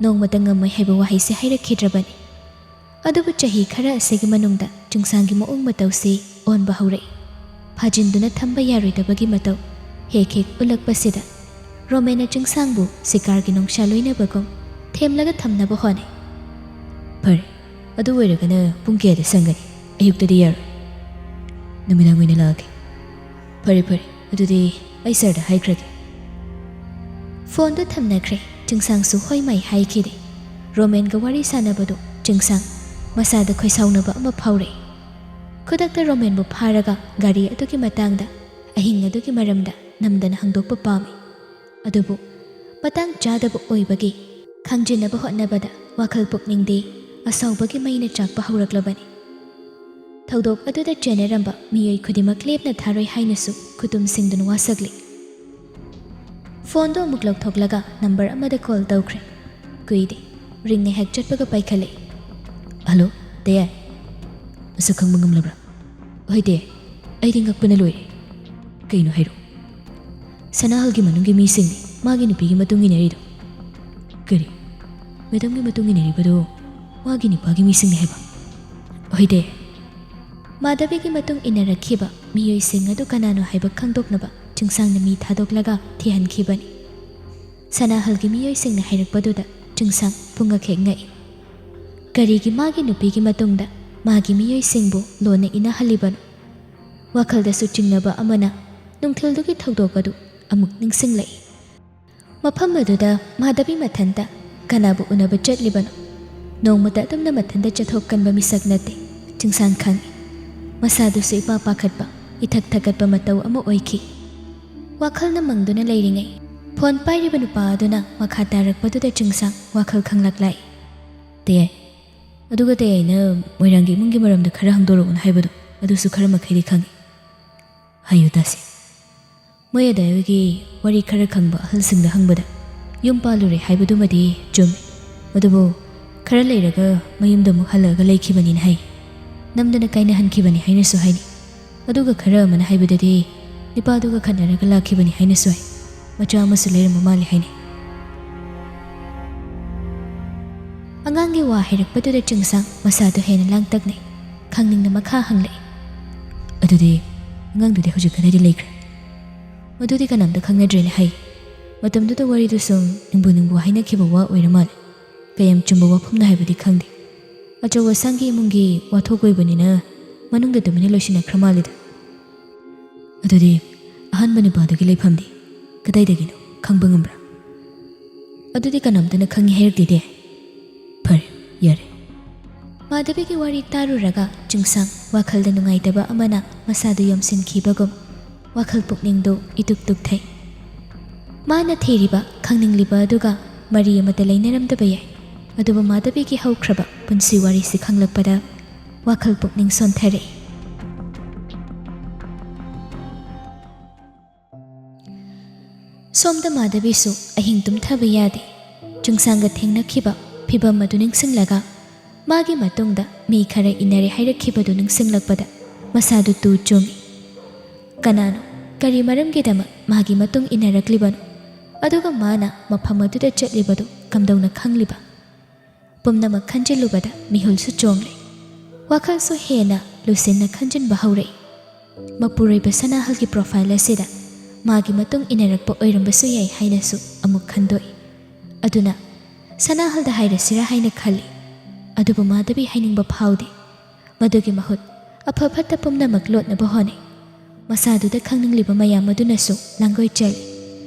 ꯅꯣꯡꯃꯇ ꯉꯝꯃꯣꯏ ꯍꯥꯏꯕ ꯋꯥꯍꯩꯁꯦ ꯍꯥꯏꯔꯛꯈꯤꯗ꯭ꯔꯕꯅꯤ꯫ ꯑꯗꯨꯕꯨ ꯆꯍꯤ ꯈꯔ ꯑꯁꯤꯒꯤ ꯃꯅꯨꯡꯗ ꯆꯤꯡꯁꯥꯡꯒꯤ ꯃꯑꯣꯡ ꯃꯇꯧꯁꯤ ꯑꯣꯟꯕ ꯍꯧꯔꯛꯏ꯫ ꯐꯥꯖꯤꯟꯗꯨꯅ ꯊꯝꯕ ꯌꯥꯔꯣꯏꯗꯕꯒꯤ ꯃꯇꯧ ꯍꯦꯛ ꯍꯦꯛ ꯎꯠꯂꯛꯄꯁꯤꯗ ꯔꯣꯃꯦꯟꯅ ꯆꯤꯡꯁꯥꯡꯕꯨ ꯁꯤꯀꯥꯔꯒꯤ ꯅꯨꯡꯁꯥ ꯂꯣꯏꯅꯕꯒꯨꯝ ꯊꯦꯝꯂꯒ ꯊꯝꯅꯕ ꯍꯣꯠꯅꯩ꯫ "ꯐꯔꯦ, ꯑꯗꯨ ꯑꯣꯏꯔꯒꯅ ꯄꯨꯡ ꯀꯌꯥꯗ ꯁꯪꯒꯅꯤ? ꯑꯌꯨꯛꯇꯗꯤ ꯌꯥꯔꯣꯏ꯫ ꯅꯨꯃꯤꯗꯥꯡ ꯑꯣꯏꯅ ꯂꯥꯛꯑꯒꯦ꯫" "ꯐꯔꯦ, ꯐꯔꯦ, ꯑꯗꯨꯗꯤ ꯑꯩ ꯁꯥꯔꯗ ꯍꯥꯏꯈ꯭ꯔꯒꯦ꯫" ꯐꯣꯟꯗꯨ ꯊꯝꯅꯈ꯭ꯔꯦ꯫ ꯆꯤꯡꯁꯥꯡꯁꯨ ꯍꯣꯏ ꯃꯥꯏ ꯍꯥꯏꯈꯤꯗꯦ꯫ ꯔꯣꯃꯦꯟꯒ ꯋꯥꯔꯤ ꯁꯥꯟꯅꯕꯗꯨ ꯆꯤꯡꯁꯥꯡ ꯃꯁꯥꯗ ꯈꯣꯏꯁꯥꯎꯅꯕ ꯑꯃ ꯐꯥꯎꯔꯛꯏ꯫ ꯈꯨꯗꯛꯇ ꯔꯣꯃꯦꯟꯕꯨ ꯐꯥꯔꯒ ꯒꯥꯔꯤ ꯑꯗꯨꯒꯤ ꯃꯇꯥꯡꯗ, ꯑꯍꯤꯡ ꯑꯗꯨꯒꯤ ꯃꯔꯝꯗ ꯅꯝꯗꯅ ꯍꯪꯗꯣꯛꯄ ꯄꯥꯝꯃꯤ꯫ ꯑꯗꯨꯕꯨ ꯃꯇꯥꯡ ꯆꯥꯗꯕ ꯑꯣꯏꯕꯒꯤ ꯈꯪꯖꯤꯟꯅꯕ ꯍꯣꯠꯅꯕꯗ ꯋꯥꯈꯜ ꯄꯨꯛꯅꯤꯡꯗꯤ ꯑꯁꯥꯎꯕꯒꯤ ꯃꯩꯅ ꯆꯥꯛꯄ ꯍꯧꯔꯛꯂꯕꯅꯤ꯫ ꯊꯧꯗꯣꯛ ꯑꯗꯨꯗ ꯆꯦꯟꯅꯔꯝꯕ ꯃꯤꯑꯣꯏ ꯈꯨꯗꯤꯡꯃꯛ ꯂꯦꯞꯅ ꯊꯥꯔꯣꯏ ꯍꯥꯏꯅꯁꯨ ꯈꯨꯇꯨꯝ ꯁꯤꯡꯗꯨꯅ ꯋꯥꯁꯛꯂꯤ꯫ ꯐꯣꯟꯗꯨ ꯑꯃꯨꯛ ꯂꯧꯊꯣꯛꯂꯒ ꯅꯝꯕꯔ ꯑꯃꯗ ꯀꯣꯜ ꯇꯧꯈ꯭ꯔꯦ꯫ ꯀꯨꯏꯗꯦ꯫ ꯔꯤꯡ ꯉꯥꯏꯍꯥꯛ ꯆꯠꯄꯒ ꯄꯥꯏꯈꯠꯂꯛꯏ꯫ "ꯍꯜꯂꯣ, ꯇꯌꯥꯏ꯫ ꯃꯁꯛ ꯈꯪꯕ ꯉꯝꯂꯕ꯭ꯔꯥ?" "ꯍꯣꯏ ꯇꯌꯥꯏ, ꯑꯩꯗꯤ ꯉꯛꯄꯅ ꯂꯣꯏꯔꯦ꯫ ꯀꯩꯅꯣ ꯍꯥꯏꯔꯣ?" "ꯁꯅꯥꯍꯜꯒꯤ ꯃꯅꯨꯡꯒꯤ ꯃꯤꯁꯤꯡꯅꯤ ꯃꯥꯒꯤ ꯅꯨꯄꯤꯒꯤ ꯃꯇꯨꯡ ꯏꯟꯅꯔꯤꯗꯣ꯫" "ꯀꯔꯤ? ꯃꯦꯗꯝꯒꯤ ꯃꯇꯨꯡ ꯏꯟꯅꯔꯤꯕꯗꯣ ꯃꯥꯒꯤ ꯅꯨꯄꯥꯒꯤ ꯃꯤꯁꯤꯡꯅꯤ ꯍꯥꯏꯕ?" "ꯍꯣꯏ ꯇꯌꯥꯏ꯫" ꯃꯥꯙꯕꯤꯒꯤ ꯃꯇꯨꯡ ꯏꯟꯅꯔꯛꯈꯤꯕ ꯃꯤꯑꯣꯏꯁꯤꯡ ꯑꯗꯨ ꯀꯅꯥꯅꯣ ꯍꯥꯏꯕ ꯈꯪꯗꯣꯛꯅꯕ ꯆꯤꯡꯁꯥꯡꯅ ꯃꯤ ꯊꯥꯗꯣꯛꯂꯒ ꯊꯤꯍꯟꯈꯤꯕꯅꯤ꯫ ꯁꯅꯥꯍꯜꯒꯤ ꯃꯤꯑꯣꯏꯁꯤꯡꯅ ꯍꯥꯏꯔꯛꯄꯗꯨꯗ ꯆꯤꯡꯁꯥꯡ ꯄꯨꯡꯉꯛ ꯍꯦꯛ ꯉꯛꯏ꯫ ꯀꯔꯤꯒꯤ ꯃꯥꯒꯤ ꯅꯨꯄꯤꯒꯤ ꯃꯇꯨꯡꯗ ꯃꯥꯒꯤ ꯃꯤꯑꯣꯏꯁꯤꯡꯕꯨ ꯂꯣꯟꯅ ꯏꯟꯅꯍꯜꯂꯤꯕꯅꯣ? ꯋꯥꯈꯜꯗꯁꯨ ꯆꯤꯡꯅꯕ ꯑꯃꯅ ꯅꯨꯡꯊꯤꯜꯗꯨꯒꯤ ꯊꯧꯗꯣꯛ ꯑꯗꯨ ꯑꯃꯨꯛ ꯅꯤꯡꯁꯤꯡꯂꯛꯏ꯫ ꯃꯐꯝ ꯑꯗꯨꯗ ꯃꯥꯙꯕꯤ ꯃꯊꯟꯇ ꯀꯅꯥꯕꯨ ꯎꯅꯕ ꯆꯠꯂꯤꯕꯅꯣ? ꯅꯣꯡꯃꯇ ꯑꯗꯨꯝꯅ ꯃꯊꯟꯇ ꯆꯠꯊꯣꯛꯀꯟꯕ ꯃꯤꯁꯛ ꯅꯠꯇꯦ꯫ ꯆꯤꯡꯁꯥꯡ ꯈꯪꯏ꯫ ꯃꯁꯥꯗꯨꯁꯨ ꯏꯄꯥ ꯄꯥꯈꯠꯄ, ꯏꯊꯛ ꯊꯛꯀꯠꯄ ꯃꯇꯧ ꯑꯃ ꯑꯣꯏꯈꯤ꯫ ꯋꯥꯈꯜꯅ ꯃꯪꯗꯨꯅ ꯂꯩꯔꯤꯉꯩ ꯐꯣꯟ ꯄꯥꯏꯔꯤꯕ ꯅꯨꯄꯥ ꯑꯗꯨꯅ ꯃꯈꯥ ꯇꯥꯔꯛꯄꯗꯨꯗ ꯆꯤꯡꯁꯥꯡ ꯋꯥꯈꯜ ꯈꯪꯂꯛꯂꯥꯏ꯫ "ꯇꯌꯥꯏ, ꯑꯗꯨꯒ ꯇꯌꯥꯏꯅ ꯃꯣꯏꯔꯥꯡꯒꯤ ꯏꯃꯨꯡꯒꯤ ꯃꯔꯝꯗ ꯈꯔ ꯍꯪꯗꯣꯔꯛꯎꯅ ꯍꯥꯏꯕꯗꯣ ꯑꯗꯨꯁꯨ ꯈꯔ ꯃꯈꯩꯗꯤ ꯈꯪꯏ꯫ ꯍꯥꯏꯌꯨ ꯇꯥꯁꯤ꯫" "ꯃꯣꯏ ꯑꯗꯥꯏꯒꯤ ꯋꯥꯔꯤ ꯈꯔ ꯈꯪꯕ ꯑꯍꯜꯁꯤꯡꯗ ꯍꯪꯕꯗ ꯌꯨꯝ ꯄꯥꯜꯂꯨꯔꯦ ꯍꯥꯏꯕꯗꯨꯃꯗꯤ ꯆꯨꯝꯃꯤ꯫ ꯑꯗꯨꯕꯨ ꯈꯔ ꯂꯩꯔꯒ ꯃꯌꯨꯝꯗ ꯑꯃꯨꯛ ꯍꯜꯂꯛꯑꯒ ꯂꯩꯈꯤꯕꯅꯤꯅ ꯍꯥꯏ꯫ ꯅꯝꯗꯅ ꯀꯥꯏꯅꯍꯟꯈꯤꯕꯅꯤ ꯍꯥꯏꯅꯁꯨ ꯍꯥꯏꯅꯩ꯫ ꯑꯗꯨꯒ ꯈꯔ ꯑꯃꯅ ꯍꯥꯏꯕꯗꯗꯤ ꯅꯤꯄꯥꯗꯨꯒ ꯈꯠꯅꯔꯒ ꯂꯥꯛꯈꯤꯕꯅꯤ ꯍꯥꯏꯅꯁꯨ ꯍꯥꯏ꯫ ꯃꯆꯥ ꯑꯃꯁꯨ ꯂꯩꯔꯝꯕ ꯃꯥꯜꯂꯤ ꯍꯥꯏꯅꯩ꯫" ꯑꯉꯥꯡꯒꯤ ꯋꯥ ꯍꯥꯏꯔꯛꯄꯗꯨꯗ ꯆꯤꯡꯁꯥꯡ ꯃꯁꯥꯗꯨ ꯍꯦꯟꯅ ꯂꯥꯡꯇꯛꯅꯩ꯫ ꯈꯪꯅꯤꯡꯅ ꯃꯈꯥ ꯍꯪꯂꯛꯏ꯫ "ꯑꯗꯨꯗꯤ ꯑꯉꯥꯡꯗꯨꯗꯤ ꯍꯧꯖꯤꯛ ꯀꯗꯥꯏꯗ ꯂꯩꯈ꯭ꯔꯦ?" "ꯃꯗꯨꯗꯤ ꯀꯅꯥꯝꯇ ꯈꯪꯅꯗ꯭ꯔꯦꯅꯦ ꯍꯩ꯫ ꯃꯇꯝꯗꯨꯗ ꯋꯥꯔꯤꯗꯨ ꯁꯨꯝ ꯅꯤꯡꯕꯨ ꯅꯤꯡꯕꯨ ꯍꯥꯏꯅꯈꯤꯕ ꯋꯥ ꯑꯣꯏꯔ ꯃꯥꯜꯂꯦ꯫ ꯀꯌꯥꯝ ꯆꯨꯝꯕ ꯋꯥꯐꯝꯅꯣ ꯍꯥꯏꯕꯗꯤ ꯈꯪꯗꯦ꯫ ꯑꯆꯧ ꯑꯁꯥꯡꯒꯤ ꯏꯃꯨꯡꯒꯤ ꯋꯥꯊꯣꯛ ꯑꯣꯏꯕꯅꯤꯅ ꯃꯅꯨꯡꯗ ꯇꯨꯃꯤꯟꯅ ꯂꯣꯏꯁꯤꯟꯅꯈ꯭ꯔ ꯃꯥꯜꯂꯤꯗ꯫" "ꯑꯗꯨꯗꯤ ꯑꯍꯥꯟꯕ ꯅꯨꯄꯥꯗꯨꯒꯤ ꯂꯩꯐꯝꯗꯤ ꯀꯗꯥꯏꯗꯒꯤꯅꯣ ꯈꯪꯕ ꯉꯝꯕ꯭ꯔꯥ?" "ꯑꯗꯨꯗꯤ ꯀꯅꯥꯝꯇꯅ ꯈꯪꯉꯤ ꯍꯥꯏꯔꯛꯇꯦꯗꯦ꯫" "ꯐꯔꯦ, ꯌꯥꯔꯦ꯫" ꯃꯥꯙꯕꯤꯒꯤ ꯋꯥꯔꯤ ꯇꯥꯔꯨꯔꯒ ꯆꯤꯡꯁꯥꯡ ꯋꯥꯈꯜꯗ ꯅꯨꯡꯉꯥꯏꯇꯕ ꯑꯃꯅ ꯃꯁꯥꯗꯨ ꯌꯣꯝꯁꯤꯟꯈꯤꯕꯒꯨꯝ ꯋꯥꯈꯜ ꯄꯨꯛꯅꯤꯡꯗꯨ ꯏꯇꯨꯛ ꯇꯨꯛꯊꯩ꯫ ꯃꯥꯅ ꯊꯤꯔꯤꯕ, ꯈꯪꯅꯤꯡꯂꯤꯕ ꯑꯗꯨꯒ ꯃꯔꯤ ꯑꯃꯠꯇ ꯂꯩꯅꯔꯝꯗꯕ ꯌꯥꯏ꯫ ꯑꯗꯨꯕꯨ ꯃꯥꯙꯕꯤꯒꯤ ꯍꯧꯈ꯭ꯔꯕ ꯄꯨꯟꯁꯤ ꯋꯥꯔꯤꯁꯤ ꯈꯪꯂꯛꯄꯗ ꯋꯥꯈꯜ ꯄꯨꯛꯅꯤꯡ ꯁꯣꯟꯊꯔꯦ꯫ ꯁꯣꯝꯗ ꯃꯥꯙꯕꯤꯁꯨ ꯑꯍꯤꯡ ꯇꯨꯝꯊꯕ ꯌꯥꯗꯦ꯫ ꯆꯨꯡꯁꯥꯡꯒ ꯊꯦꯡꯅꯈꯤꯕ ꯐꯤꯚꯝ ꯑꯗꯨ ꯅꯤꯡꯁꯤꯡꯂꯒ ꯃꯥꯒꯤ ꯃꯇꯨꯡꯗ ꯃꯤ ꯈꯔ ꯏꯟꯅꯔꯦ ꯍꯥꯏꯔꯛꯈꯤꯕꯗꯨ ꯅꯤꯡꯁꯤꯡꯂꯛꯄꯗ ꯃꯁꯥꯗꯨ ꯇꯨ ꯆꯨꯡꯏ꯫ ꯀꯅꯥꯅꯣ? ꯀꯔꯤ ꯃꯔꯝꯒꯤꯗꯃꯛ ꯃꯥꯒꯤ ꯃꯇꯨꯡ ꯏꯟꯅꯔꯛꯂꯤꯕꯅꯣ? ꯑꯗꯨꯒ ꯃꯥꯅ ꯃꯐꯝ ꯑꯗꯨꯗ ꯆꯠꯂꯤꯕꯗꯨ ꯀꯝꯗꯧꯅ ꯈꯪꯂꯤꯕ? ꯄꯨꯝꯅꯃꯛ ꯈꯟꯖꯤꯜꯂꯨꯕꯗ ꯃꯤꯍꯨꯜꯁꯨ ꯆꯣꯡꯂꯦ꯫ ꯋꯥꯈꯜꯁꯨ ꯍꯦꯟꯅ ꯂꯨꯁꯤꯟꯅ ꯈꯟꯖꯤꯟꯕ ꯍꯧꯔꯛꯏ꯫ ꯃꯄꯨꯔꯣꯏꯕ ꯁꯅꯥꯍꯜꯒꯤ profile ꯑꯁꯤꯗ ꯃꯥꯒꯤ ꯃꯇꯨꯡ ꯏꯟꯅꯔꯛꯄ ꯑꯣꯏꯔꯝꯕꯁꯨ ꯌꯥꯏ ꯍꯥꯏꯅꯁꯨ ꯑꯃꯨꯛ ꯈꯟꯗꯣꯛꯏ꯫ ꯑꯗꯨꯅ ꯁꯅꯥꯍꯜꯗ ꯍꯥꯏꯔꯁꯤꯔꯥ ꯍꯥꯏꯅ ꯈꯜꯂꯤ꯫ ꯑꯗꯨꯕꯨ ꯃꯥꯙꯕꯤ ꯍꯥꯏꯅꯤꯡꯕ ꯐꯥꯎꯗꯦ꯫ ꯃꯗꯨꯒꯤ ꯃꯍꯨꯠ ꯑꯐ ꯐꯠꯇ ꯄꯨꯝꯅꯃꯛ ꯂꯣꯠꯅꯕ ꯍꯣꯠꯅꯩ꯫ ꯃꯁꯥꯗꯨꯗ ꯈꯪꯅꯤꯡꯂꯤꯕ ꯃꯌꯥꯝ ꯑꯗꯨꯅꯁꯨ ꯂꯥꯡꯒꯣꯏ ꯆꯦꯜꯂꯤ꯫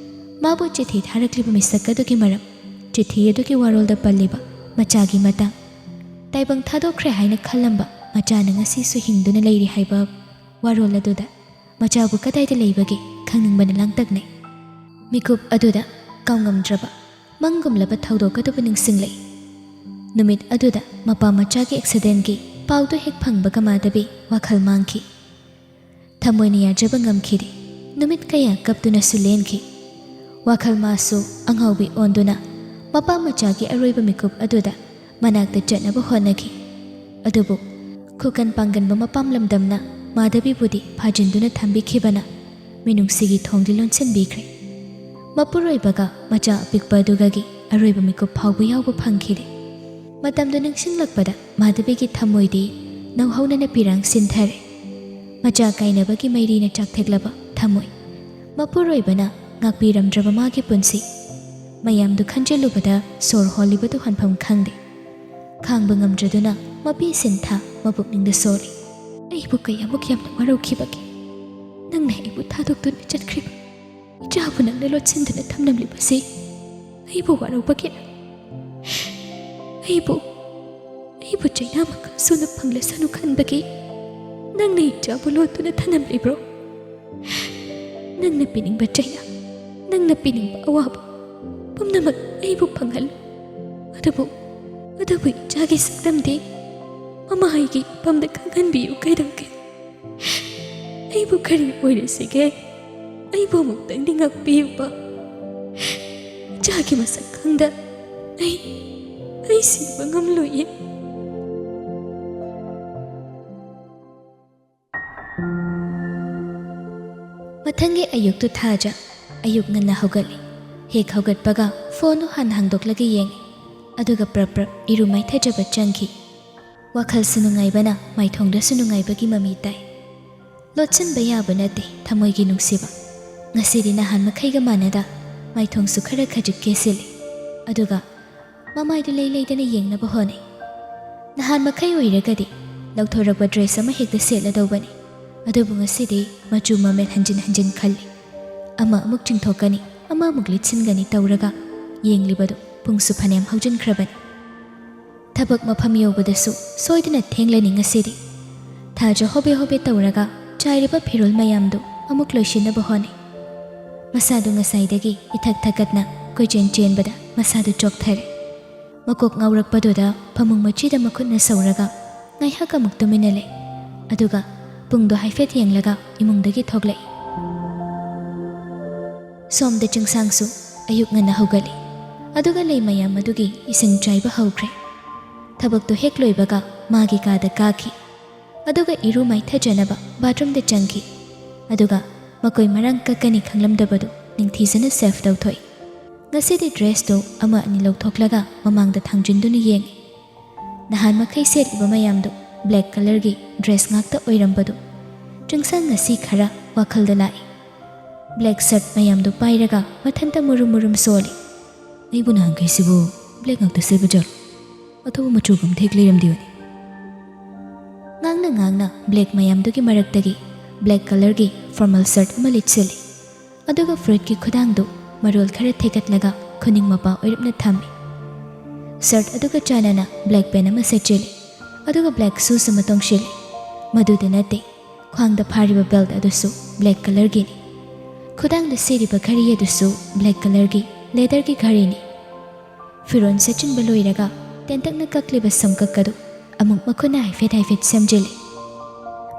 ꯃꯥꯕꯨ ꯆꯤꯊꯤ ꯊꯥꯔꯛꯂꯤꯕ ꯃꯤꯁꯛ ꯑꯗꯨꯒꯤ ꯃꯔꯝ, ꯆꯤꯊꯤ ꯑꯗꯨꯒꯤ ꯋꯥꯔꯣꯜꯗ ꯄꯜꯂꯤꯕ ꯃꯆꯥꯒꯤ ꯃꯇꯥꯡ, ꯇꯥꯏꯕꯪ ꯊꯥꯗꯣꯛꯈ꯭ꯔꯦ ꯍꯥꯏꯅ ꯈꯜꯂꯝꯕ ꯃꯆꯥꯅ ꯉꯁꯤꯁꯨ ꯍꯤꯡꯗꯨꯅ ꯂꯩꯔꯤ ꯍꯥꯏꯕ ꯋꯥꯔꯣꯜ ꯑꯗꯨꯗ ꯃꯆꯥꯕꯨ ꯀꯗꯥꯏꯗ ꯂꯩꯕꯒꯦ ꯈꯪꯅꯤꯡꯕꯅ ꯂꯥꯡꯇꯛꯅꯩ꯫ ꯃꯤꯀꯨꯞ ꯑꯗꯨꯗ ꯀꯥꯎꯉꯝꯗ꯭ꯔꯕ ꯃꯪꯒꯨꯝꯂꯕ ꯊꯧꯗꯣꯛ ꯑꯗꯨꯕꯨ ꯅꯤꯡꯁꯤꯡꯂꯛꯏ꯫ ꯅꯨꯃꯤꯠ ꯑꯗꯨꯗ ꯃꯄꯥ ꯃꯆꯥꯒꯤ accidentꯀꯤ ꯄꯥꯎꯗꯨ ꯍꯦꯛ ꯐꯪꯕꯒ ꯃꯥꯙꯕꯤ ꯋꯥꯈꯜ ꯃꯥꯡꯈꯤ꯫ ꯊꯃꯣꯏꯅ ꯌꯥꯖꯕ ꯉꯝꯈꯤꯗꯦ꯫ ꯅꯨꯃꯤꯠ ꯀꯌꯥ ꯀꯞꯇꯨꯅꯁꯨ ꯂꯦꯟꯈꯤ꯫ ꯋꯥꯈꯜ ꯃꯥꯁꯨ ꯑꯉꯥꯎꯕꯤ ꯑꯣꯟꯗꯨꯅ ꯃꯄꯥ ꯃꯆꯥꯒꯤ ꯑꯔꯣꯏꯕ ꯃꯤꯀꯨꯞ ꯑꯗꯨꯗ ꯃꯅꯥꯛꯇ ꯆꯠꯅꯕ ꯍꯣꯠꯅꯈꯤ꯫ ꯑꯗꯨꯕꯨ ꯈꯨꯀꯟ ꯄꯥꯡꯒꯟꯕ ꯃꯄꯥꯝ ꯂꯝꯗꯝꯅ ꯃꯥꯙꯕꯤꯕꯨꯗꯤ ꯐꯥꯖꯤꯟꯗꯨꯅ ꯊꯝꯕꯤꯈꯤꯕꯅ ꯃꯤꯅꯨꯡꯁꯤꯒꯤ ꯊꯣꯡꯗꯤ ꯂꯣꯟꯁꯤꯟꯕꯤꯈ꯭ꯔꯦ꯫ ꯃꯄꯨꯔꯣꯏꯕꯒ ꯃꯆꯥ ꯑꯄꯤꯛꯄ ꯑꯗꯨꯒꯒꯤ ꯑꯔꯣꯏꯕ ꯃꯤꯀꯨꯞ ꯐꯥꯎꯕ ꯌꯥꯎꯕ ꯐꯪꯈꯤꯗꯦ꯫ ꯃꯇꯝꯗꯨ ꯅꯤꯡꯁꯤꯡꯂꯛꯄꯗ ꯃꯥꯙꯕꯤꯒꯤ ꯊꯃꯣꯏꯗꯤ ꯅꯧꯍꯧꯅꯅ ꯄꯤꯔꯥꯡ ꯁꯤꯟꯊꯔꯦ꯫ ꯃꯆꯥ ꯀꯥꯏꯅꯕꯒꯤ ꯃꯩꯔꯤꯅ ꯆꯥꯛꯊꯦꯛꯂꯕ ꯊꯃꯣꯏ꯫ ꯃꯄꯨꯔꯣꯏꯕꯅ ꯉꯥꯛꯄꯤꯔꯝꯗ꯭ꯔꯕ ꯃꯥꯒꯤ ꯄꯨꯟꯁꯤ꯫ ꯃꯌꯥꯝꯗꯨ ꯈꯟꯖꯤꯜꯂꯨꯕꯗ ꯁꯣꯔ ꯍꯣꯜꯂꯤꯕꯗꯨ ꯍꯟꯐꯝ ꯈꯪꯗꯦ꯫ ꯈꯥꯡꯕ ꯉꯝꯗ꯭ꯔꯗꯨꯅ ꯃꯄꯤ ꯁꯤꯟꯊꯥ ꯃꯄꯨꯛꯅꯤꯡꯗ ꯁꯣꯜꯂꯤ꯫ "ꯑꯩꯕꯨ ꯀꯌꯥꯃꯨꯛ ꯌꯥꯝꯅ ꯋꯥꯔꯧꯈꯤꯕꯒꯦ? ꯅꯪꯅ ꯑꯩꯕꯨ ꯊꯥꯗꯣꯛꯇꯨꯅ ꯆꯠꯈ꯭ꯔꯤꯕ, ꯏꯆꯥꯕꯨ ꯅꯪꯅ ꯂꯣꯠꯁꯤꯟꯗꯨꯅ ꯊꯝꯂꯝꯂꯤꯕꯁꯤ ꯑꯩꯕꯨ ꯋꯥꯔꯧꯕꯒꯤꯔ? ꯑꯩꯕꯨ, ꯑꯩꯕꯨ ꯆꯩꯅꯥ ꯃꯈꯜ ꯁꯨꯅ ꯐꯪꯂꯁꯅꯨ ꯈꯟꯕꯒꯤ ꯅꯪꯅ ꯏꯆꯥꯕꯨ ꯂꯣꯠꯇꯨꯅ ꯊꯝꯂꯝꯂꯤꯕ꯭ꯔꯣ? ꯅꯪꯅ ꯄꯤꯅꯤꯡꯕ ꯆꯩꯅꯥ, ꯅꯪꯅ ꯄꯤꯅꯤꯡꯕ ꯑꯋꯥꯕ ꯄꯨꯝꯅꯃꯛ ꯑꯩꯕꯨ ꯐꯪꯍꯜꯂꯨ꯫ ꯑꯗꯨꯕꯨ, ꯑꯗꯨꯕꯨ ꯏꯆꯥꯒꯤ ꯁꯛꯇꯝꯗꯤ ꯃꯃꯥ ꯑꯩꯒꯤ ꯏꯐꯝꯗ ꯈꯪꯍꯟꯕꯤꯌꯨ ꯀꯩꯗꯧꯒꯦ? ꯑꯩꯕꯨ ꯀꯔꯤ ꯑꯣꯏꯔꯁꯤꯒꯦ? ꯑꯩꯕꯨ ꯑꯃꯨꯛꯇꯪꯗꯤ ꯉꯥꯛꯄꯤꯌꯨꯕ꯫ ꯏꯆꯥꯒꯤ ꯃꯁꯛ ꯈꯪꯗ ꯑꯩ, ꯑꯩ ꯁꯤꯕ ꯉꯝꯂꯣꯏꯌꯦ꯫ ꯃꯊꯪꯒꯤ ꯑꯌꯨꯛꯇꯨ ꯊꯥꯖ ꯑꯌꯨꯛ ꯉꯟꯅ ꯍꯧꯒꯠꯂꯤ꯫ ꯍꯦꯛ ꯍꯧꯒꯠꯄꯒ ꯐꯣꯟꯗꯨ ꯍꯥꯟꯅ ꯍꯥꯡꯗꯣꯛꯂꯒ ꯌꯦꯡꯉꯤ꯫ ꯑꯗꯨꯒ ꯄ꯭ꯔꯞ ꯄ꯭ꯔꯞ ꯏꯔꯨ ꯃꯥꯏꯊꯖꯕ ꯆꯪꯈꯤ꯫ ꯋꯥꯈꯜꯁꯨ ꯅꯨꯡꯉꯥꯏꯕꯅ ꯃꯥꯏꯊꯣꯡꯗꯁꯨ ꯅꯨꯡꯉꯥꯏꯕꯒꯤ ꯃꯃꯤ ꯇꯥꯏ꯫ ꯂꯣꯠꯁꯤꯟꯕ ꯌꯥꯕ ꯅꯠꯇꯦ ꯊꯃꯣꯏꯒꯤ ꯅꯨꯡꯁꯤꯕ꯫ ꯉꯁꯤꯗꯤ ꯅꯍꯥꯟ ꯃꯈꯩꯒ ꯃꯥꯟꯅꯗ ꯃꯥꯏꯊꯣꯡꯁꯨ ꯈꯔ ꯈꯖꯤꯛ ꯀꯦꯁꯤꯜꯂꯤ꯫ ꯑꯗꯨꯒ ꯃꯃꯥꯏꯗꯨ ꯂꯩ ꯂꯩꯗꯅ ꯌꯦꯡꯅꯕ ꯍꯣꯠꯅꯩ꯫ ꯅꯍꯥꯟ ꯃꯈꯩ ꯑꯣꯏꯔꯒꯗꯤ ꯂꯧꯊꯣꯔꯛꯄ ꯗ꯭ꯔꯦꯁ ꯑꯃ ꯍꯦꯛꯇ ꯁꯦꯠꯂꯗꯧꯕꯅꯤ꯫ ꯑꯗꯨꯕꯨ ꯉꯁꯤꯗꯤ ꯃꯆꯨ ꯃꯃꯦꯠ ꯍꯟꯖꯤꯟ ꯍꯟꯖꯤꯟ ꯈꯜꯂꯤ꯫ ꯑꯃ ꯑꯃꯨꯛ ꯆꯤꯡꯊꯣꯛꯀꯅꯤ, ꯑꯃ ꯑꯃꯨꯛ ꯂꯤꯠꯁꯤꯟꯒꯅꯤ ꯇꯧꯔꯒ ꯌꯦꯡꯂꯤꯕꯗꯨ ꯄꯨꯡꯁꯨ ꯐꯅꯌꯥꯝ ꯍꯧꯖꯤꯟꯈ꯭ꯔꯕꯅꯤ꯫ ꯊꯕꯛ ꯃꯐꯝ ꯌꯧꯕꯗꯁꯨ ꯁꯣꯏꯗꯅ ꯊꯦꯡꯂꯅꯤ ꯉꯁꯤꯗꯤ꯫ ꯊꯥꯖ ꯍꯣꯕꯦ ꯍꯣꯕꯦ ꯇꯧꯔꯒ ꯆꯥꯏꯔꯤꯕ ꯐꯤꯔꯣꯜ ꯃꯌꯥꯝꯗꯨ ꯑꯃꯨꯛ ꯂꯣꯏꯁꯤꯟꯅꯕ ꯍꯣꯠꯅꯩ꯫ ꯃꯁꯥꯗꯨ ꯉꯁꯥꯏꯗꯒꯤ ꯏꯊꯛ ꯊꯛꯀꯠꯅ ꯀꯣꯏꯆꯦꯟ ꯆꯦꯟꯕꯗ ꯃꯁꯥꯗꯨ ꯆꯣꯛꯊꯔꯦ꯫ ꯃꯀꯣꯛ ꯉꯥꯎꯔꯛꯄꯗꯨꯗ ꯐꯃꯨꯡ ꯃꯆꯤꯗ ꯃꯈꯨꯠꯅ ꯁꯧꯔꯒ ꯉꯥꯏꯍꯥꯛ ꯑꯃꯨꯛ ꯇꯨꯃꯤꯟꯅ ꯂꯩ꯫ ꯑꯗꯨꯒ ꯄꯨꯡꯗꯣ ꯍꯥꯏꯐꯦꯠ ꯌꯦꯡꯂꯒ ꯏꯃꯨꯡꯗꯒꯤ ꯊꯣꯛꯂꯛꯏ꯫ ꯁꯣꯝꯗ ꯆꯤꯡꯁꯥꯡꯁꯨ ꯑꯌꯨꯛ ꯉꯟꯅ ꯍꯧꯒꯠꯂꯤ꯫ ꯑꯗꯨꯒ ꯂꯩ ꯃꯌꯥꯝ ꯑꯗꯨꯒꯤ ꯏꯁꯤꯡ ꯆꯥꯏꯕ ꯍꯧꯈ꯭ꯔꯦ꯫ ꯊꯕꯛꯇꯨ ꯍꯦꯛ ꯂꯣꯏꯕꯒ ꯃꯥꯒꯤ ꯀꯥꯗ ꯀꯥꯈꯤ꯫ ꯑꯗꯨꯒ ꯏꯔꯨ ꯃꯥꯏꯊꯖꯅꯕ ꯕꯥꯊꯔꯨꯝꯗ ꯆꯪꯈꯤ꯫ ꯑꯗꯨꯒ ꯃꯀꯣꯏ ꯃꯔꯥꯡ ꯀꯛꯀꯅꯤ ꯈꯪꯂꯝꯗꯕꯗꯨ ꯅꯤꯡꯊꯤꯖꯅ ꯁꯦꯐ ꯇꯧꯊꯣꯛꯏ꯫ ꯉꯁꯤꯗꯤ ꯗ꯭ꯔꯦꯁꯇꯨ ꯑꯃ ꯑꯅꯤ ꯂꯧꯊꯣꯛꯂꯒ ꯃꯃꯥꯡꯗ ꯊꯥꯡꯖꯤꯟꯗꯨꯅ ꯌꯦꯡꯉꯤ꯫ ꯅꯍꯥꯟ ꯃꯈꯩ ꯁꯦꯠꯂꯤꯕ ꯃꯌꯥꯝꯗꯨ ꯕ꯭ꯂꯦꯛ ꯀꯂꯔꯒꯤ ꯗ꯭ꯔꯦꯁ ꯉꯥꯛꯇ ꯑꯣꯏꯔꯝꯕꯗꯨ꯫ ꯆꯤꯡꯁꯥꯡ ꯉꯁꯤ ꯈꯔ ꯋꯥꯈꯜꯗ ꯂꯥꯛꯏ꯫ ꯕ꯭ꯂꯦꯛ ꯁꯔꯠ ꯃꯌꯥꯝꯗꯨ ꯄꯥꯏꯔꯒ ꯃꯊꯟꯇ ꯃꯨꯔꯨꯝ ꯃꯨꯔꯨꯝ ꯁꯣꯜꯂꯤ꯫ ꯑꯩꯕꯨ ꯅꯍꯥꯟꯈꯩꯁꯤꯕꯨ ꯕ꯭ꯂꯦꯛ ꯉꯥꯛꯇ ꯁꯦꯠꯄ ꯖꯥꯠꯂꯣ? ꯑꯇꯣꯞꯄ ꯃꯆꯨꯒ ꯑꯝꯇ ꯍꯦꯛ ꯂꯩꯔꯝꯗꯦꯕꯅꯤ꯫ ꯉꯥꯡꯅ ꯉꯥꯡꯅ ꯕ꯭ꯂꯦꯛ ꯃꯌꯥꯝꯗꯨꯒꯤ ꯃꯔꯛꯇꯒꯤ ꯕ꯭ꯂꯦꯛ ꯀꯂꯔꯒꯤ ꯐꯣꯔꯃꯦꯜ ꯁꯔꯠ ꯑꯃ ꯂꯤꯠꯁꯤꯜꯂꯤ꯫ ꯑꯗꯨꯒ ꯐꯨꯔꯤꯠꯀꯤ ꯈꯨꯗꯥꯡꯗꯨ ꯃꯔꯣꯜ ꯈꯔ ꯊꯦꯛꯀꯠꯂꯒ ꯈꯨꯅꯤꯡ ꯃꯄꯥ ꯑꯣꯏꯔꯞꯅ ꯊꯝꯃꯤ꯫ ꯁꯔꯠ ꯑꯗꯨꯒ ꯆꯥꯟꯅꯅ ꯕ꯭ꯂꯦꯛ ꯄꯦꯟ ꯑꯃ ꯁꯦꯠꯆꯤꯜꯂꯤ꯫ ꯑꯗꯨꯒ ꯕ꯭ꯂꯦꯛ ꯁꯨꯁ ꯑꯃ ꯇꯣꯡꯁꯤꯜꯂꯤ꯫ ꯃꯗꯨꯗ ꯅꯠꯇꯦ, ꯈ꯭ꯋꯥꯡꯗ ꯐꯥꯔꯤꯕ ꯕꯦꯜꯠ ꯑꯗꯨꯁꯨ ꯕ꯭ꯂꯦꯛ ꯀꯂꯔꯒꯤꯅꯤ꯫ ꯈꯨꯗꯥꯡꯗ ꯁꯤꯔꯤꯕ ꯘꯔꯤ ꯑꯗꯨꯁꯨ ꯕ꯭ꯂꯦꯛ ꯀꯂꯔꯒꯤ ꯂꯦꯗꯔꯒꯤ ꯘꯔꯤꯅꯤ꯫ ꯐꯤꯔꯣꯜ ꯁꯦꯠꯆꯤꯟꯕ ꯂꯣꯏꯔꯒ ꯇꯦꯟꯇꯛꯅ ꯀꯛꯂꯤꯕ ꯁꯝꯀꯛ ꯑꯗꯨ ꯑꯃꯨꯛ ꯃꯈꯨꯠꯅ ꯍꯥꯏꯐꯦꯠ ꯍꯥꯏꯐꯦꯠ ꯁꯦꯝꯖꯤꯜꯂꯤ꯫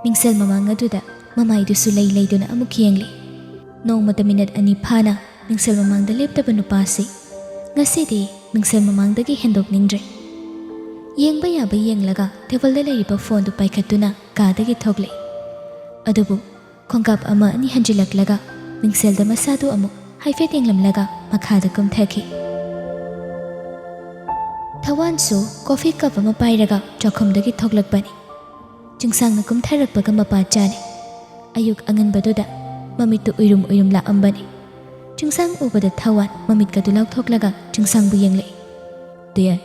ꯃꯤꯡꯁꯦꯜ ꯃꯃꯥꯡ ꯑꯗꯨꯗ ꯃꯃꯥꯏꯗꯨꯁꯨ ꯂꯩ ꯂꯩꯗꯨꯅ ꯑꯃꯨꯛ ꯌꯦꯡꯂꯤ꯫ ꯅꯣꯡꯃꯇ ꯃꯤꯅꯠ ꯑꯅꯤ ꯐꯥꯅ ꯃꯤꯡꯁꯦꯜ ꯃꯃꯥꯡꯗ ꯂꯦꯞꯇꯕ ꯅꯨꯄꯥꯁꯤ ꯉꯁꯤꯗꯤ ꯃꯤꯡꯁꯦꯜ ꯃꯃꯥꯡꯗꯒꯤ ꯍꯦꯟꯗꯣꯛꯅꯤꯡꯗ꯭ꯔꯦ꯫ ꯌꯦꯡꯕ ꯌꯥꯕ ꯌꯦꯡꯂꯒ ꯇꯦꯕꯜꯗ ꯂꯩꯔꯤꯕ ꯐꯣꯟꯗꯨ ꯄꯥꯏꯈꯠꯇꯨꯅ ꯀꯥꯗꯒꯤ ꯊꯣꯛꯂꯛꯏ꯫ ꯑꯗꯨꯕꯨ ꯈꯣꯡꯀꯥꯞ ꯑꯃ ꯑꯅꯤ ꯍꯟꯖꯤꯜꯂꯛꯂꯒ ꯃꯤꯡꯁꯦꯜꯗ ꯃꯁꯥꯗꯨ ꯑꯃꯨꯛ ꯍꯥꯏꯐꯦꯠ ꯌꯦꯡꯂꯝꯂꯒ ꯃꯈꯥꯗ ꯀꯨꯝꯊꯈꯤ꯫ ꯊꯋꯥꯟꯁꯨ ꯀꯣꯐꯤ ꯀꯞ ꯑꯃ ꯄꯥꯏꯔꯒ ꯆꯥꯛꯈꯨꯝꯗꯒꯤ ꯊꯣꯛꯂꯛꯄꯅꯤ꯫ ꯆꯤꯡꯁꯥꯡꯅ ꯀꯨꯝꯊꯔꯛꯄꯒ ꯃꯄꯥ ꯆꯥꯅꯤ꯫ ꯑꯌꯨꯛ ꯑꯉꯟꯕꯗꯨꯗ ꯃꯃꯤꯠꯇꯨ ꯎꯏꯔꯨꯝ ꯎꯏꯔꯨꯝ ꯂꯥꯛꯑꯝꯕꯅꯤ꯫ ꯆꯤꯡꯁꯥꯡ ꯎꯕꯗ ꯊꯋꯥꯟ ꯃꯃꯤꯠꯀꯗꯨ ꯂꯥꯎꯊꯣꯛꯂꯒ ꯆꯤꯡꯁꯥꯡꯕꯨ ꯌꯦꯡꯂꯛꯏ꯫ "ꯗꯦ,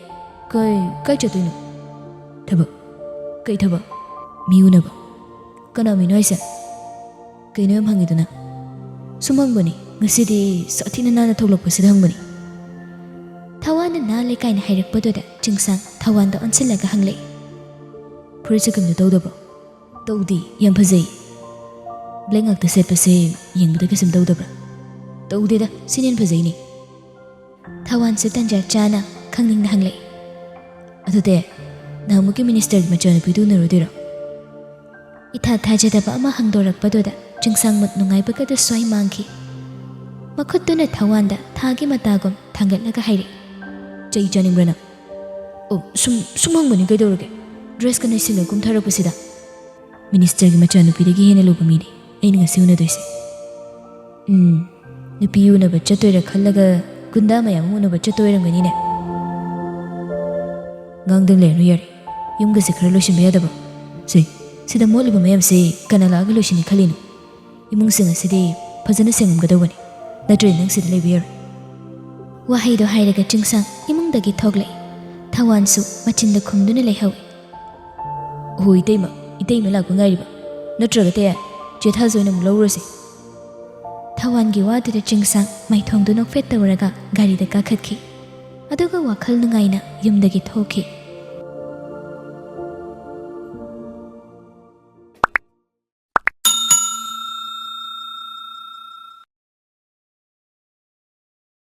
ꯀꯩ, ꯀꯥꯏ ꯆꯠꯇꯣꯏꯅꯣ?" "ꯊꯕꯛ." "ꯀꯩ ꯊꯕꯛ?" "ꯃꯤ ꯎꯅꯕ." "ꯀꯅꯥ ꯃꯤꯅꯣ ꯍꯥꯏꯁꯦ?" "ꯀꯩꯅꯣ ꯌꯥꯝ ꯍꯪꯉꯤꯗꯨꯅ?" "ꯁꯨꯝ ꯍꯪꯕꯅꯤ, ꯉꯁꯤꯗꯤ ꯁꯥꯊꯤꯅ ꯅꯥꯟꯅ ꯊꯣꯛꯂꯛꯄꯁꯤꯗ ꯍꯪꯕꯅꯤ꯫" ꯊꯋꯥꯟꯅ ꯅꯥꯜꯂꯦ ꯀꯥꯏꯅ ꯍꯥꯏꯔꯛꯄꯗꯨꯗ ꯆꯤꯡꯁꯥꯡ ꯊꯋꯥꯟꯗ ꯑꯣꯟꯁꯤꯜꯂꯒ ꯍꯪꯂꯛꯏ꯫ "ꯐꯨꯔꯤꯠꯁꯦ ꯀꯩꯝꯇ ꯇꯧꯗꯕ꯭ꯔꯣ?" "ꯇꯧꯗꯦ, ꯌꯥꯝ ꯐꯖꯩ꯫" "ꯕ꯭ꯂꯦꯛ ꯉꯥꯛꯇ ꯁꯦꯠꯄꯁꯦ ꯌꯦꯡꯕꯗ ꯀꯩꯁꯨꯝ ꯇꯧꯗꯕ꯭ꯔꯥ?" "ꯇꯧꯗꯦꯗ, ꯁꯤꯅ ꯍꯦꯟꯅ ꯐꯖꯩꯅꯦ꯫" ꯊꯋꯥꯟꯁꯨ ꯇꯟꯖꯥ ꯆꯥꯅ ꯈꯪꯅꯤꯡꯅ ꯍꯪꯂꯛꯏ꯫ "ꯑꯗꯨꯗꯤ ꯅꯍꯥꯟꯃꯨꯛꯀꯤ ꯃꯤꯅꯤꯁꯇꯔꯒꯤ ꯃꯆꯥꯅꯨꯄꯤꯗꯨ ꯎꯅꯔꯨꯗꯣꯏꯔꯣ?" ꯏꯊꯥ ꯊꯥꯖꯗꯕ ꯑꯃ ꯍꯪꯗꯣꯔꯛꯄꯗꯨꯗ ꯆꯤꯡꯁꯥꯡ ꯃꯨꯠ ꯅꯨꯡꯉꯥꯏꯕꯒꯗꯨ ꯁ꯭ꯋꯥꯏ ꯃꯥꯡꯈꯤ꯫ ꯃꯈꯨꯠꯇꯨꯅ ꯊꯋꯥꯟꯗ ꯊꯥꯒꯤ ꯃꯇꯥꯒꯨꯝ ꯊꯥꯡꯒꯠꯂꯒ ꯍꯥꯏꯔꯛꯏ꯫ "ꯆꯩ ꯆꯥꯅꯤꯡꯕ꯭ꯔꯥ ꯅꯪ?" "ꯑꯣ, ꯁꯨꯝ, ꯁꯨꯝ ꯍꯪꯕꯅꯤ, ꯀꯩꯗꯧꯔꯒꯦ? ꯗ꯭ꯔꯦꯁꯀ ꯅꯩꯁꯤꯜꯂꯒ ꯀꯨꯝꯊꯔꯛꯄꯁꯤꯗ꯫" "ꯃꯤꯅꯤꯁꯇꯔꯒꯤ ꯃꯆꯥꯅꯨꯄꯤꯗꯒꯤ ꯍꯦꯟꯅ ꯂꯨꯕ ꯃꯤꯅꯤ ꯑꯩꯅ ꯉꯁꯤ ꯎꯅꯗꯣꯏꯁꯦ꯫" "ꯎꯝ, ꯅꯨꯄꯤ ꯎꯅꯕ ꯆꯠꯇꯣꯏꯔꯥ ꯈꯜꯂꯒ ꯒꯨꯟꯗꯥ ꯃꯌꯥꯝ ꯑꯃ ꯎꯅꯕ ꯆꯠꯇꯣꯏ ꯑꯣꯏꯔꯝꯒꯅꯤꯅꯦ꯫" "ꯉꯥꯡꯗꯪ ꯂꯩꯔꯅꯨ ꯌꯥꯔꯦ꯫ ꯌꯨꯝꯒꯁꯦ ꯈꯔ ꯂꯣꯏꯁꯤꯟꯕ ꯌꯥꯗꯕ꯭ꯔꯣ? ꯁꯦ, ꯁꯤꯗ ꯃꯣꯠꯂꯤꯕ ꯃꯌꯥꯝꯁꯦ ꯀꯅꯥ ꯂꯥꯛꯑꯒ ꯂꯣꯏꯁꯤꯟꯅꯤ ꯈꯜꯂꯤꯅꯣ? ꯏꯃꯨꯡꯁꯤꯡ ꯑꯁꯤꯗꯤ ꯐꯖꯅ ꯁꯦꯡꯉꯝꯒꯗꯧꯕꯅꯤ, ꯅꯠꯇ꯭ꯔꯗꯤ ꯅꯪ ꯁꯤꯗ ꯂꯩꯕ ꯌꯥꯔꯣꯏ꯫" ꯋꯥꯍꯩꯗꯣ ꯍꯥꯏꯔꯒ ꯆꯤꯡꯁꯥꯡ ꯏꯃꯨꯡꯗꯒꯤ ꯊꯣꯛꯂꯛꯏ꯫ ꯊꯋꯥꯟꯁꯨ ꯃꯆꯤꯟꯗ ꯈꯨꯝꯗꯨꯅ ꯂꯩꯍꯧꯏ꯫ "ꯑꯣꯍꯣ ꯏꯇꯩꯃ, ꯏꯇꯩꯃ ꯂꯥꯛꯄ ꯉꯥꯏꯔꯤꯕ? ꯅꯠꯇ꯭ꯔꯒ ꯇꯌꯥꯏ, ꯆꯦ ꯊꯥꯖ ꯑꯣꯏꯅ ꯑꯃꯨꯛ ꯂꯧꯔꯨꯔꯁꯤ?" ꯊꯋꯥꯟꯒꯤ ꯋꯥꯗꯨꯗ ꯆꯤꯡꯁꯥꯡ ꯃꯥꯏꯊꯣꯡꯗꯨ ꯅꯣꯛꯐꯦꯠ ꯇꯧꯔꯒ ꯒꯥꯔꯤꯗ ꯀꯥꯈꯠꯈꯤ꯫ ꯑꯗꯨꯒ ꯋꯥꯈꯜ ꯅꯨꯡꯉꯥꯏꯅ ꯌꯨꯝꯗꯒꯤ ꯊꯣꯛꯈꯤ꯫